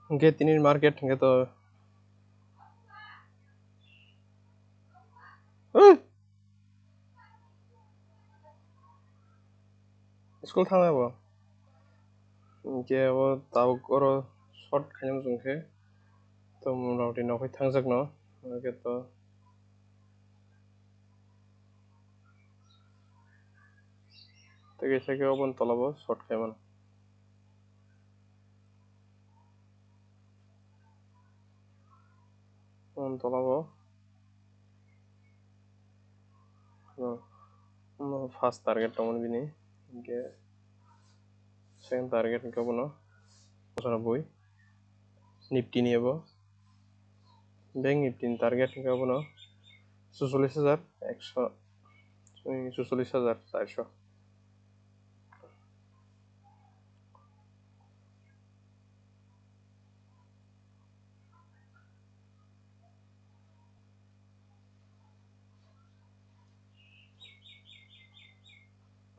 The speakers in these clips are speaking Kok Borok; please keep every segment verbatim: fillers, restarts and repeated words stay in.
Hwnkhe tini market hwnkhe to, Ui! School thangna bo. Hwnkhe abo tabuk oro short khaina muchung khe. To mwnrok ni nokhe thangjak no. Hwnkhe to. Tei kaisa khe oboni tola bo short khaimano. Oboni tola bo, hmm, omo first target tongmani bini, hwnkhe second target hwnkhe obono bosongrok bui Nifty ni abo. Bank Nifty ni target hwnkhe abono sucholish hajar ekso, sucholish hajar charso.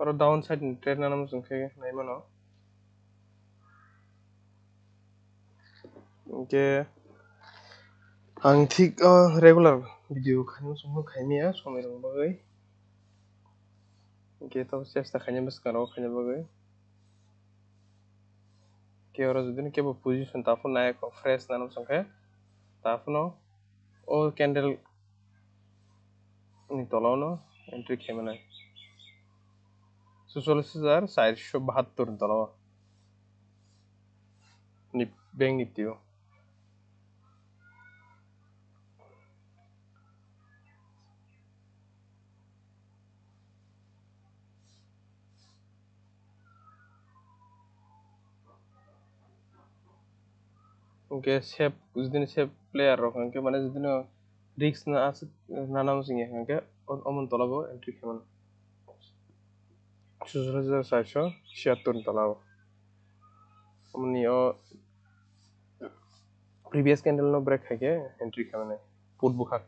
Oro downside ni trade nana muchung khe nai mano. Hwnkhe ang thik o regular video khaina muchung khe khaimya somoi rok bagwi. Hwnkhe to chesta khaina bwskango khaina bagwi. Khe oro jodi kebo position taphuru nai kho fresh nana muchung khe taphuno o candle ni tola o no entry khaimani. Sucholish hajar charso bahattor ni tola o. Nif-, Bank Nifty o. Hwnkhe safe, jodi safe player rok hwnkhe mane jodi no risk na aswk nana muchung ya hwnkhe o-, omoni tola bo entry khaimano. Sucholish hajar charso chiyattor ni tola o. Omoni o previous candle no break khaikhe entry khaimani put bwkhak.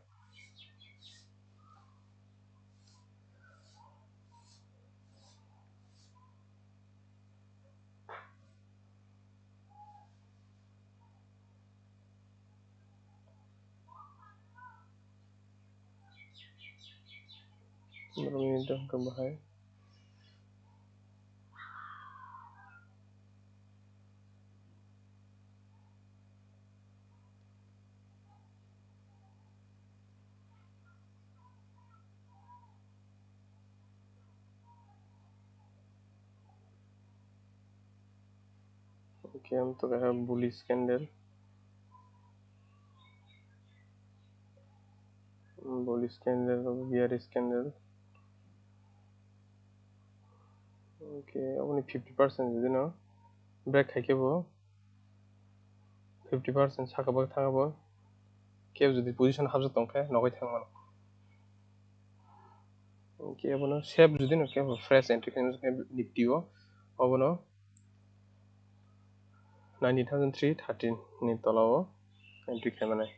Borok ni dam khe bahai. Oke, ang to kaisa bullish candle. Bullish candle, bearish candle. Oke, aboni fifty percent jodi no break khaikhe bo fifty percent saka bo thangbo. Kebo jodi position hapjak tongkhe nogwi thangmano. Kebono safe jodi no kebo fresh entry khaina Nifty o, obono ninety thousand three thirteen ni tola o entry khaimani.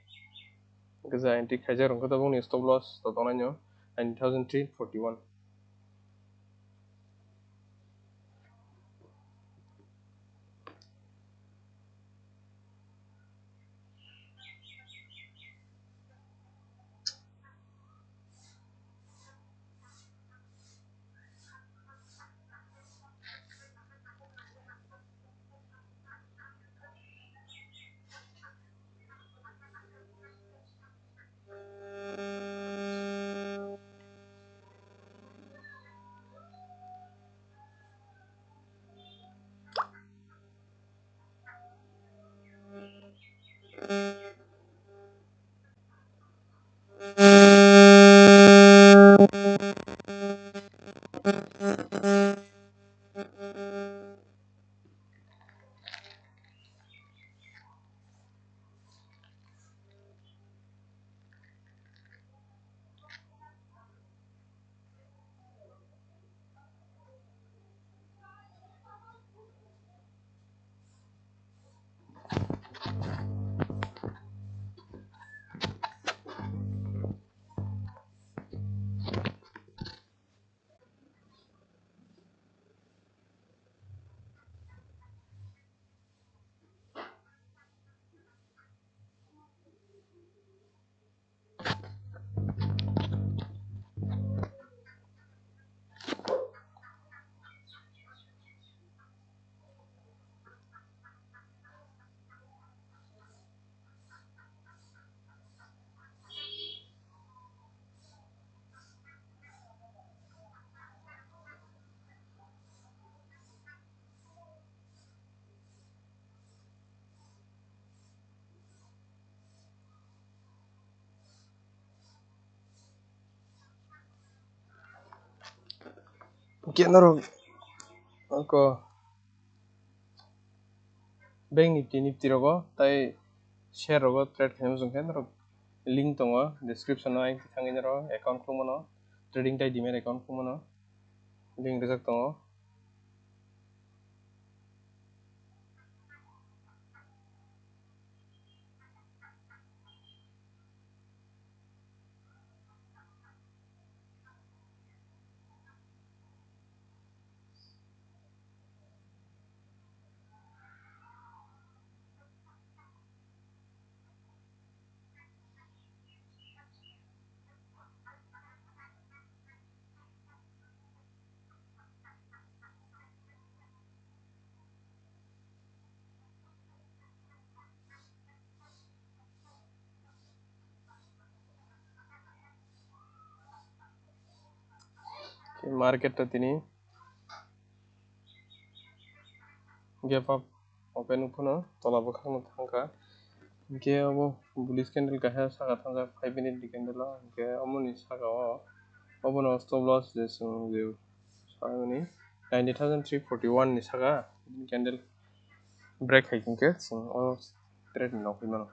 Gija entry khaijak rwngkhe tabukni stop loss to tongnai no ninety thousand three forty one. Khe norok oko Bank Nifty, Nifty rogo tai share rogo trade khaima chwng khe norok link tongo description o, ai thangwi norok account khulumano, trading tai demat account khulumano link rijak tongo. Market to tini gap up open wngphano tola bwkhakno thangkha. Hinkhe obo bullish candle kaisa saka thangjak five minute ni candle o, hinkhe omoni saka o obono stop loss je chwng je sakmani ninety thousand three forty one ni saka candle break hai hinkhe chwng o trade ni nokgwi mano.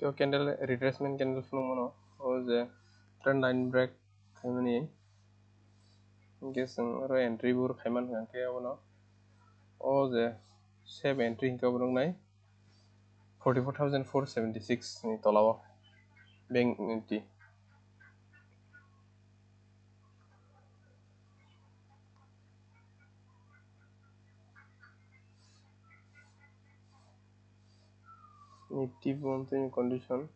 Khe o candle retracement candle phunukmano, o je trend line break khaimani, hinkhe chwng oro entry bo khaimani, hinkhe abono o je save entry hinkhe obo nuknai forty four thousand four seventy six ni tolao Bank Nifty. Nifty bo tini condition.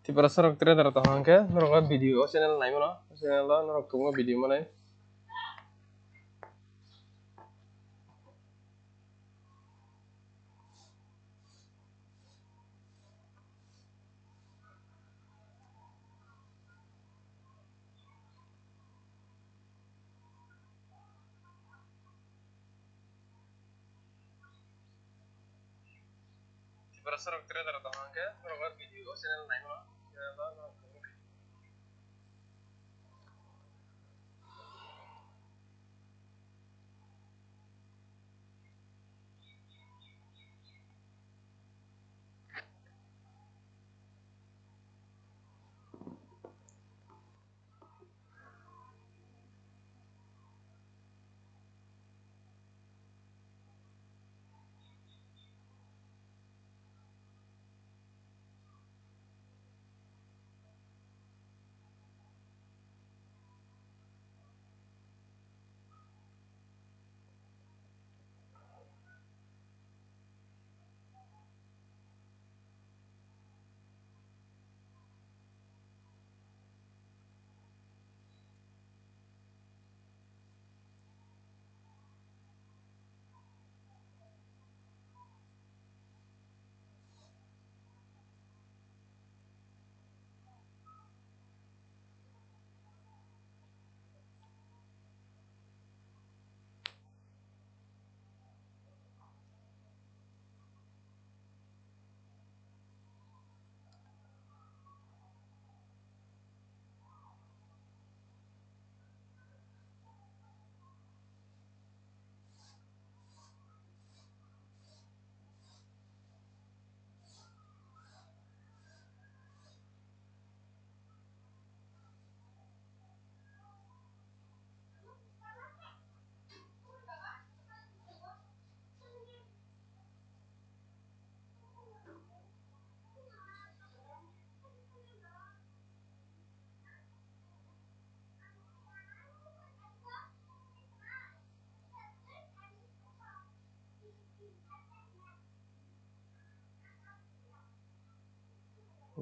Tiprasa rok trader tong hwnkhe norok o video o channel naimano, o channel o norok tubungo video manai. Tiprasa rok trader tong hwnkhe norok o video o channel naimano, channel o norok tubungo video.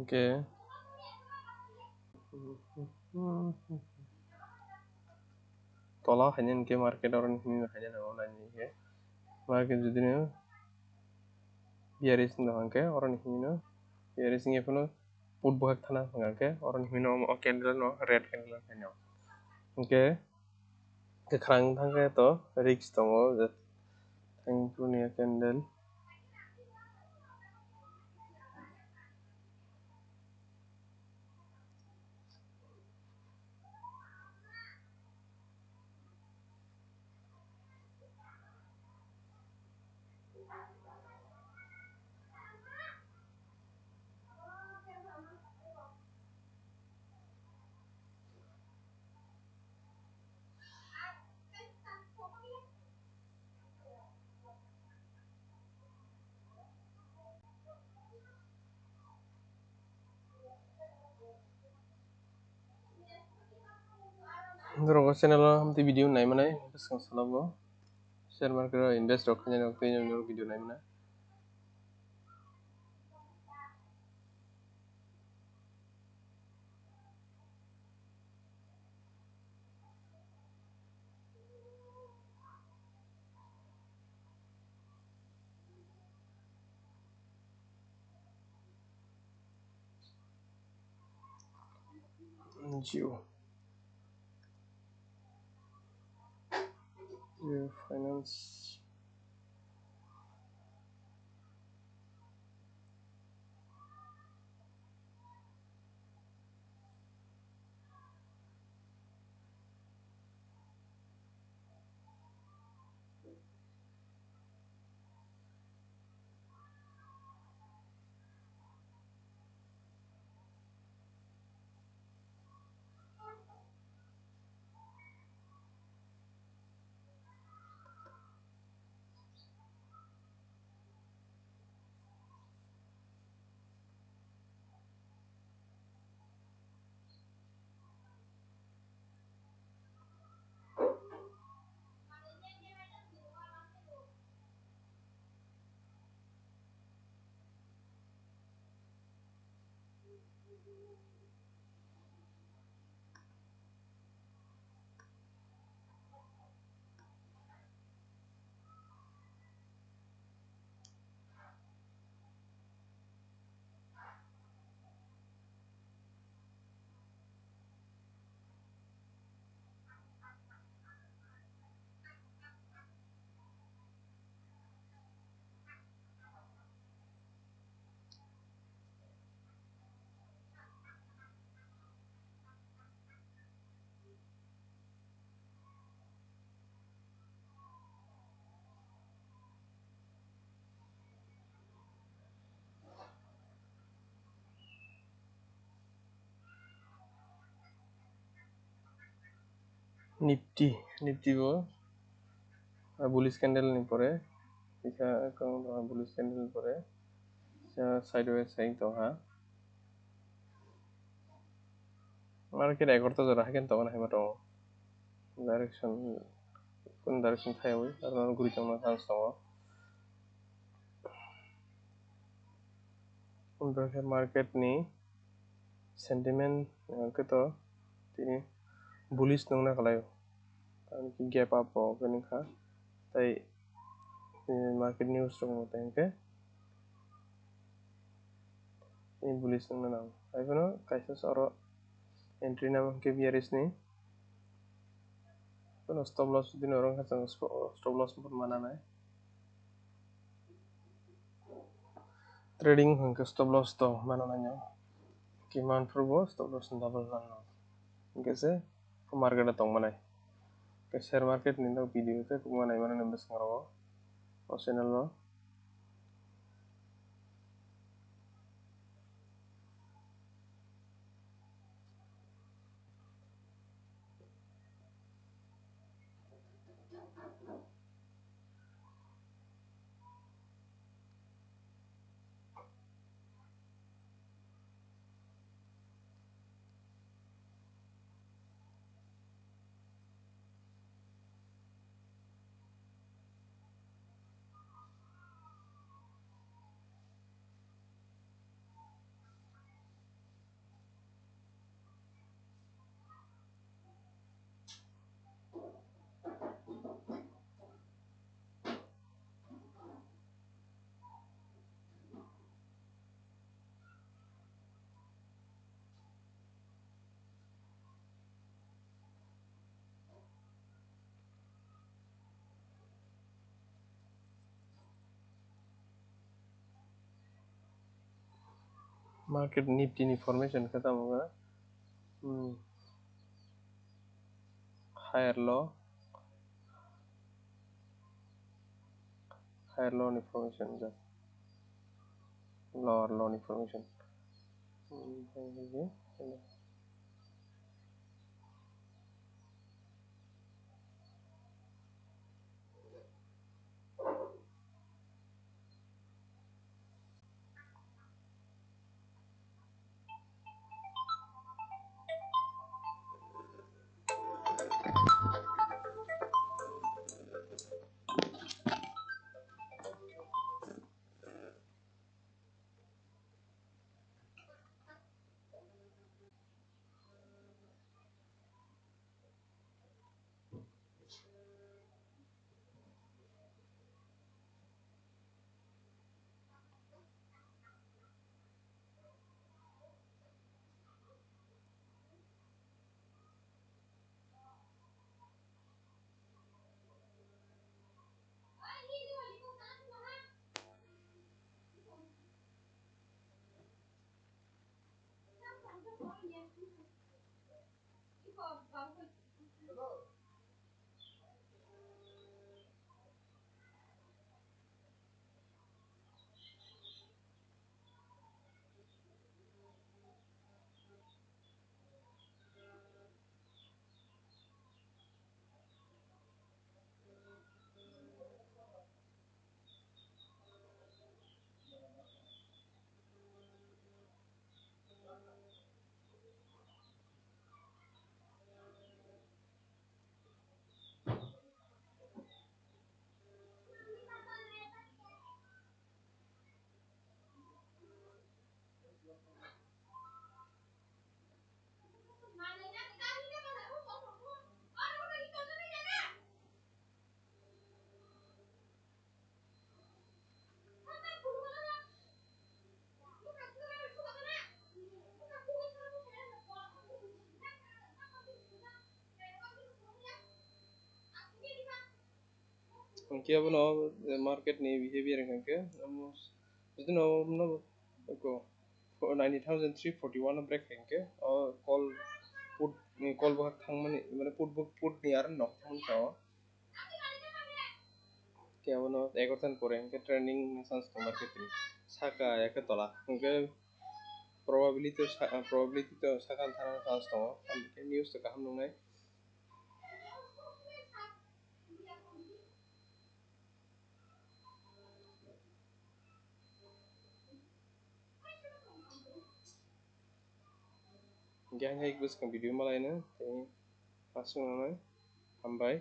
Hwnkhe tola haino hwnkhe market oroni hwnwi haino nango naini hwnkhe market judino bearish wngkha hwnkhe oroni hwnwino bearish wngya phano put buhak thana hwnkha khe oroni hwnwino omo o candle no red candle haino hwnkhe kwkhwrang thangkhe to risk tongo je thangphrunia candle. Norok o channel o hamtwi video naimanai bwskang salogo share market o invest rok khainai rok tei norok video naimana. Jio. Jio Finance. Nifty, Nifty bo, ah, bullish candle ni pore, kisa ekdom, ah, bullish candle ni pore, kisa sideways hai tongha. Market egarota jora hai khe tongo, hai ma tongo. Direction, kun direction thaiwi, aro guri tongna chance tongo. Market ni sentiment, eh, khe to tini bullish nungna kalaio. Tamo khe gap up bo khe nungkha. Tai, eh, market news rok no tei hwnkhe tini bullish nungna nango. Haiphano kaisa se oro entry namo hwnkhe bearish ni. Haiphano stop loss dino oro wngkha chwng stop loss bo mananai. Trading hwnkhe stop loss to mano nai no. Kiman phuru bo stop loss double nang no. Hwnkhe se market o tong manai. Hwnkhe share market ni no video tei kubuma nai mano ni bwskango o channel o. Market Nifty ni formation khe tamo wngkha, hmm, higher low, higher low ni formation, lower low ni formation. Hmm, Hwnkhe abono market ni behavior hwnkhe, amo, jodi no, no, ko, ninety thousand three forty one o break hwnkhe, o call put, call bo thangmani, mane put bo, put ni aro nok thangmani sao. Khe abono egarota ni pore hwnkhe trending chance tong market ni saka ya khe tola. Hwnkhe probability to sa-, probability to sakha thangna chance tongo. Hwnkhe news to kaham nungnai. Hwnkhe hai bwskang video malaino tei aswk nungnai. Hambai.